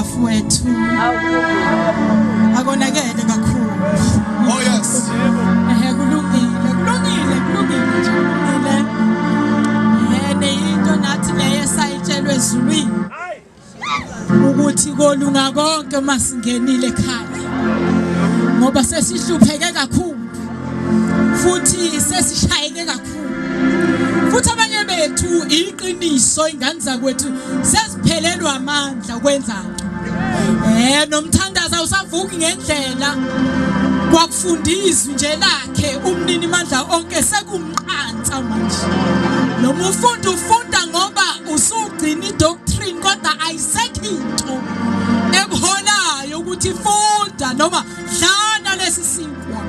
Bafowethu. Akonakele kakhulu. Oh yes. Ehe kulungile, kulungile, kulungile nje kulungile. Ehe neyinto nathi leyo esayitshelwe ezulwini. Ukuthi kolunga konke uma singenile ekhaya. Ngoba sesihlupheke kakhulu. Futhi sesishayeke kakhulu. Futhi abanye bethu iqiniso ingane zakwethu seziphelelwa amandla ukwenza nto. Nomthandazo awusavuki ngendlela. Kwakufunda izwi nje lakhe umnini mandla onke sekumqansa manje. Noma ufunda ufunda ngoba usugcina idoctrine kodwa ayisekho into ekuholayo ukuthi funda noma dlana lesi sinkwa.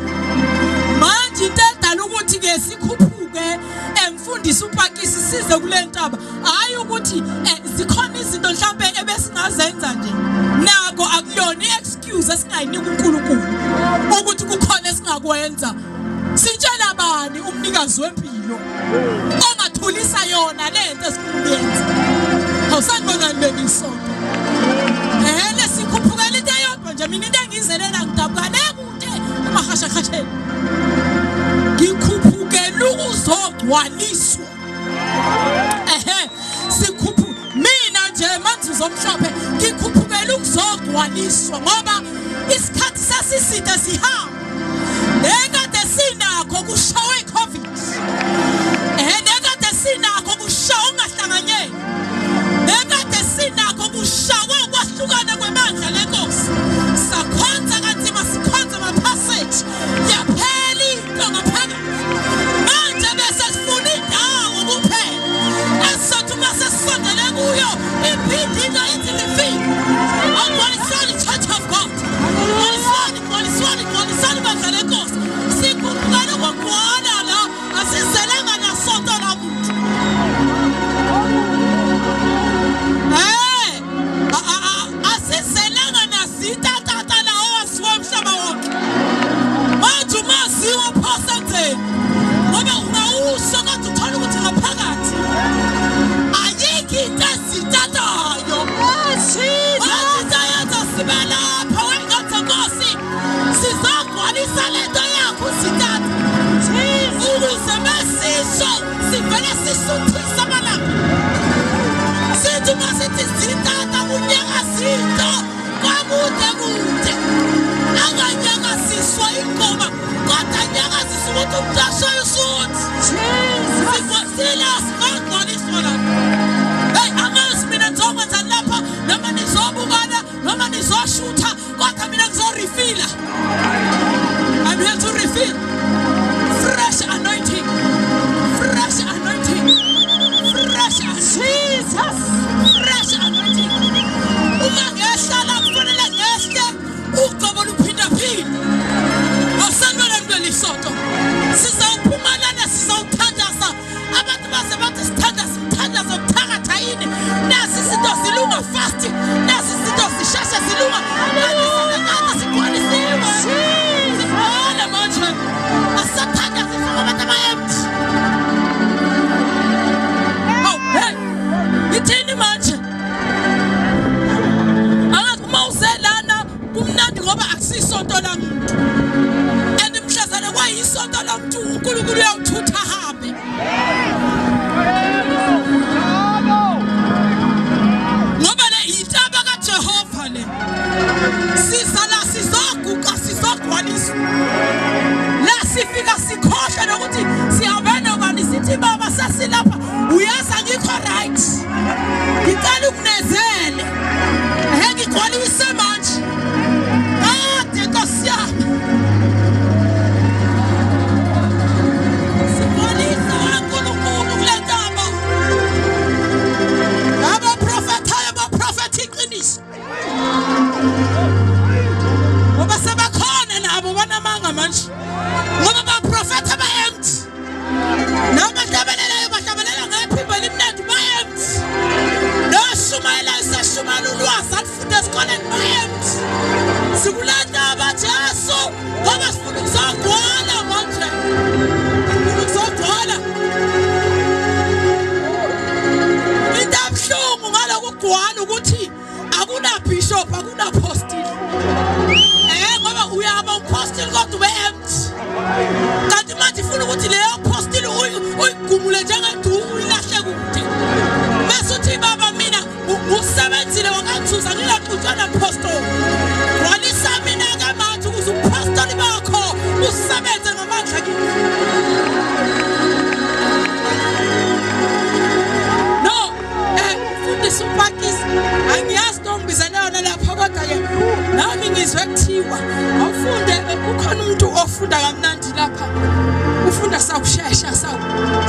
Manje into edala ukuthi ke sikhuphuke emfundisi uPakisi size kule ntaba hayi ukuthi zikhona izinto mhlambe ebesingazenza nje nako akuyona i-excuse esingayinika uNkulunkulu ukuthi kukhona esingakwenza. Sitshela bani umnikazi wempilo ongathulisa yona lento esifuna ukuyenza? Awusanibonani benisonto. Lesikhuphukela into eyodwa nje mina into engiyizelela ngidabuka le kude emahashahasheni. Ngikhuphukela ukuzogcwaliswa. Ehe, sikhuphu mina nje manzuzo omhlophe ngikhuphukela ukuzogcwaliswa ngoba isikhathi sesiside sihamba. Nekade sinakho kushawe iCovid. Nekade sinakho kushawe ungahlanganyeli. Nekade sinakho kushawe ukwahlukana kwebandla lenkosi. Sakhonza kanzima sikhonza amaphasage. Yaphela into ngaphakathi. Manje bese sifuna indawo kuphela. Esizothi uma sesisondele kuyo iphinde into ithi lifike. Agcwalisani Church of God. Gcwalisani, gcwalisani, gcwalisani bandla lenkosi. Sikhuphukela ukugcwala la, asizelanga nasonto lamuntu. Asizelanga nasitatata la owaziwa umhlaba wonke. Manje umaziwa phosenzeni ngoba ungawusho kodwa uthola ukuthi ngaphakathi ayikho into ezitatayo. Manje into eyenza sibe lapha wengane Nkosi sizogcwalisa lento yakho sitata ukuze mesisho sivele sisuthise amalanga. Sithi uma sithi zitata kunyakaza into kwakude kude. Anganyakaziswa ingoma kodwa anyakazisa ukuthi umuntu ashaye usuthi. Sila singagcwaliswa lapha. Hey, angazi mina ngizokwenzani lapha noma nizobukana noma nizoshutha kodwa mina ngizorefila. I'm here to refill. Fresh anointing. Fresh anointing. Fresh Jesus. Fresh anointing. Uma ngehla la kufanele ngehle ugcobo luphindaphinda. Awusanibona kuleli sonto. Sizawuphuma lana sizawuthandaza. Abantu baze bathi sithandaza umthandazo kuthakatha yini? Nasi izinto zilunga fast. Nasi izinto zisheshe zilunga. Kanti kade sigcwalisiwe. Sigcwele manje. Asisathandazi sifuna abantu aba-empty. Oh, hey. Ithini manje? Angazi uma uselana kumnandi ngoba akusisonto lamuntu. And mhlazane kwayisonto lamuntu uNkulunkulu uyawuthutha ahambe. Ngoba le intaba kaJehova le. Siza la sizoguqa sizogcwaliswa. La sifika sikhohlwe nokuthi sihambe nobani sithi baba sesilapha uyazi angikho right. Ngicela ukunezele. Ehe ngigcwalise manje. Kade Nkosi yami. Sigcwalise uNkulunkulu kule ntaba. Abaprofethayo baprofetha iqiniso. Ngoba sebakhona nabo banamanga manje. Ngoba baprofetha ba-empty. Nabahlabelelayo bahlabelela ngephimbo elimnandi ba-empty. Noshumayelayo seshumayela ulwazi alufunda esikoleni ba-empty. Sikule ndaba Jesu ngoba sifuna ukuzogcwala manje. Sifuna ukuzogcwala. Into ebuhlungu ngalokugcwala ukuthi akunabishop. Ufuna ukuthi leyo postile uyigumule njengeduku uyilahle kude. Bese uthi baba mina usebenzile wakangisusa ngingaxutshwa napostoli. Gcwalisa mina ke manje ukuze upostoli bakho usebenze ngamandla kimi. No, eh mfundisi uPakisi angiyazi into ongibizele yona lapha kodwa ke nami ngizwe kuthiwa awufunde kukhona umuntu ofunda kamnandi lapha ufunda sakushesha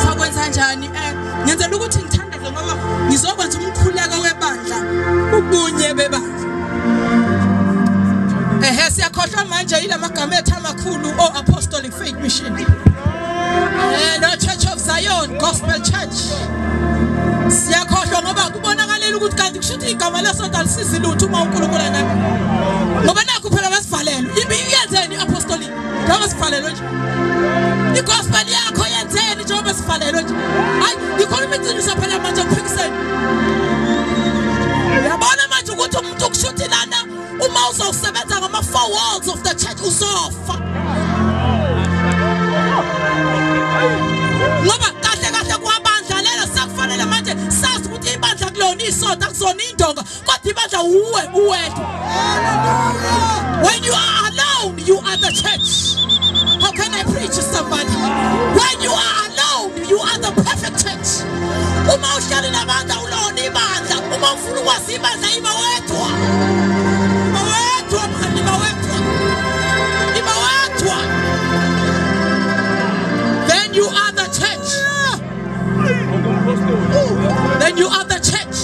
sakwenza njani eh ngenzela ukuthi ngithandaze ngoba ngizokwenza umkhuleko webandla ubunye bebandla ehe siyakhohlwa manje ilamagama ethu amakhulu o apostolic faith mission eh no church of Zion gospel church siyakhohlwa ngoba kubonakalela ukuthi kanti kusho ukuthi igama lesonto alisizi lutho uma uNkulunkulu anakho ngoba nakho phela basivalelwe iyenzeni i-apostolic njengoba sivalelwe nje igospel yakho yenzeni njengoba sivalelwe nje hayi ngikhuluma iqiniso phela manje ngiphikiseni uyabona manje ukuthi umuntu kushuthi lana uma uzowusebenza ngama-four walls of the church uzofa ngoba kahle kahle kwabandla lelo sekufanele manje sazi ukuthi ibandla kulona isonto akuzona indonga kodwa ibandla uwe uwedwa when you are alone you are the church how can i preach to somebody when you are alone you are the perfect church uma uhlale nabantu awulona ibandla uma ufuna ukwazi ibandla iba wedwa iba wedwa man iba wedwa iba wedwa then you are the church then you are the church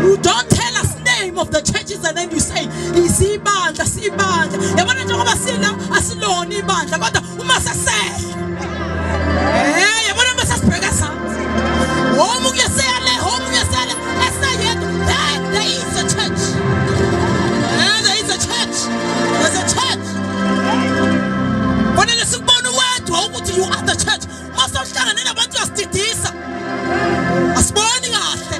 You don't tell us name of the churches and then you say isibandla sibandla. Yabona njengoba sila asilona ibandla kodwa uma sesehla. Eh yabona uma sesibheka sansi. Omunye seyale, omunye seyale eseyedwa. There, there is a church. Eh there is a church. There's a church. Fanele sikubone wedwa ukuthi you are the church. Mase uhlangane nabantu uyasididisa. Asiboni kahle.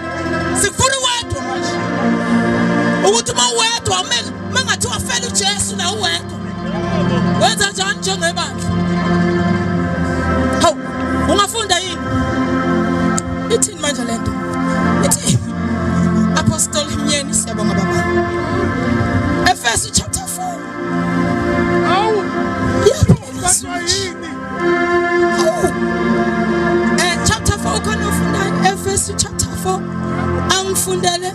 Sikufuna uwedwa manje. Ukuthi uma uwedwa mengathiwa fela uJesu la uwedwa. Wenza njani njengebandla? Hawu, ungafunda yini? Ithini manje lento? Ithi Apostle Mnyeni siyabonga baba. Efesu chapter 4. Awu. Iyaphela yini? Awu. Eh chapter 4 ukhona ufundayo Efesu chapter 4 angifundele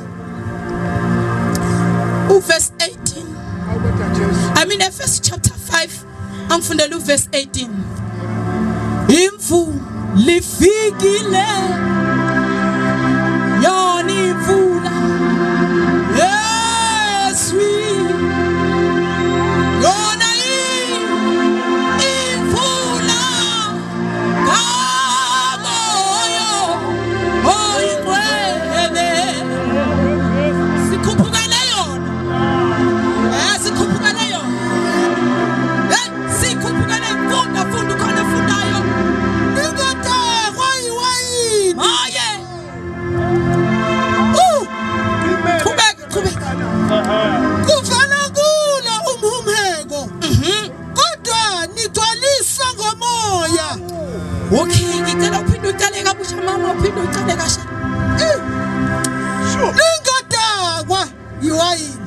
uverse 18. Awu kodwa Jesu. I mean Efesu chapter 5 angifundele uverse 18. Imvu lifikile yona imvula yezwi yona imvula kamoya oyingcwele sikhuphukele yona eh sikhuphukele yona hey sikhuphukele funda funda ukhona fundayo Ningadakwa yiwayini. haye qhubeka qhubeka Kuvela kulo umhumheko. Kodwa nigcwaliswa ngomoya. Okay ngicela uphinde uqale kabusha mama uphinde uqale kasha Ningadakwa yiwayini.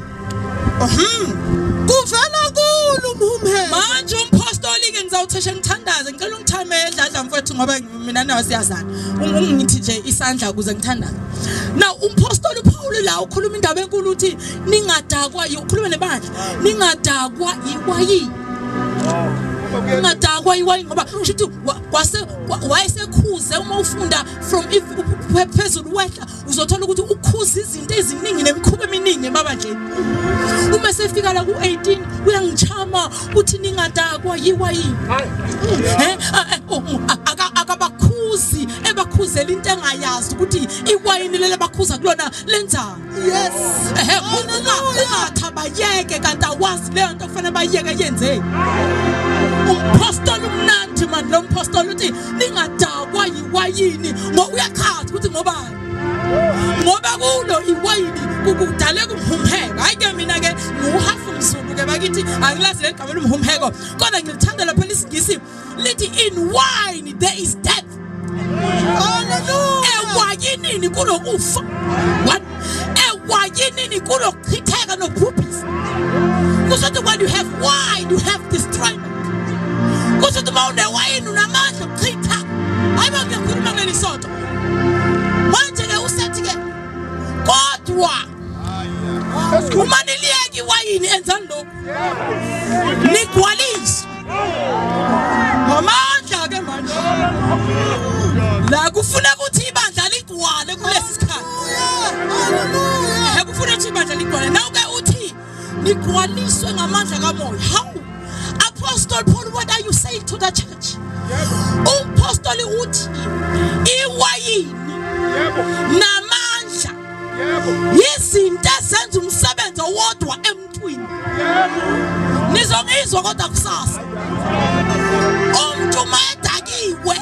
Kuvela kulo umhumheko. Manje umpostoli ke ngizawutheshe ngithandaze ngicela ungithame edladla mfowethu ngoba mina nawe siyazana ungithi nje isandla ukuze ngithandaze now umpostoli uPaul la ukhuluma indaba enkulu uthi ningadakwa ukhuluma nebandla ningadakwa iwayini ungadakwa iwayini ngoba kusho ukuthi kwase wayesekhuze uma ufunda from phezulu wehla uzothola ukuthi ukhuza izinto eziningi nemikhuba eminingi emabandleni uma sefika la ku-18 uyangichama uthi ningadakwa yiwayini eh akabakhuzi ebakhuzela into engayazi ukuthi iwayini lele bakhuza kulona lenzani Yes. ehe ungathi abayeke kanti awazi leyo nto kufanele bayeke yenzeni umpostoli umnandi mani lo mpostoli uthi ningadakwa yiwayini ngoba uyachaza ukuthi ngobani Ngoba kulo iwayini kudaleka umhumheko. Hayi ke mina ke ngiwuhafu mzulu ke bakithi angilazi legama lomhumheko. Kodwa ngilithanda lapha lesingisi lithi in wine there is death. Hallelujah. Ewayinini kunokufa. One. Ewayinini kunokuchitheka nokubhubhisa. Kusho ukuthi when you have wine you have destroyment. Kusho ukuthi uma unewayini unamandla okuchitha. Hayi bo ngiyakhuluma kuleli sonto. Manje ke usethi ke kodwa uma niliyeka iwayini enzani lokhu? Nigcwaliswe ngamandla ke manje. La kufuna ukuthi ibandla ligcwale kulesi sikhathi. Hallelujah. Kufuna ukuthi ibandla ligcwale. Nawu ke uthi nigcwaliswe ngamandla kamoya. How? Apostle Paul, what are you saying to the church? Umpostoli uthi iwayini namandla yizinto ezenza umsebenzi owodwa emntwini. Nizongizwa kodwa kusasa. Umuntu mayedakiwe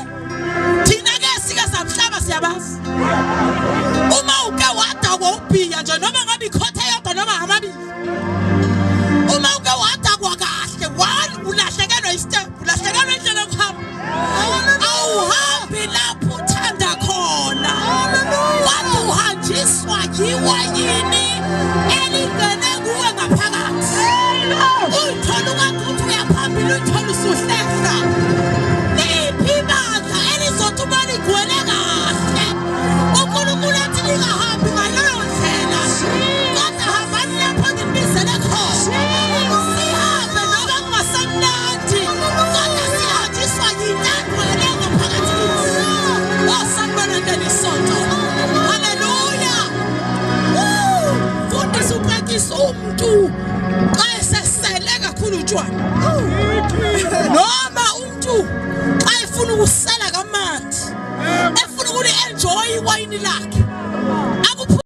thina ke sike samhlaba siyabazi. Uma uke wadakwa ubhiya nje noma ngabe ikhotha eyodwa noma amabili. Uma uke wadakwa kahle one ulahlekelwa istep, ulahlekelwa indlela yokuhamba. Awuhambi lapho uthanda khona. Kodwa uhanjiswa yiwayini elingene kuwe ngaphakathi. Uyithola ungathi uthi uyaphambili uyithola usuhlehla. Liphi ibandla elizothi uma ligcwele kahle uNkulunkulu athi ningahambi ngaleyo ndlela kodwa hambani lapho nginibizele khona. Sihambe noma kungasemnandi kodwa sihanjiswa yinto egcwele ngaphakathi kithi. Osanibona kuleli sonto. Haleluya. Fundisa upractice umuntu xa esesele kakhulu utshwala. Noma umuntu xa efuna ukusela kamandi, efuna ukuli enjoy iwayini lakhe. Akuphu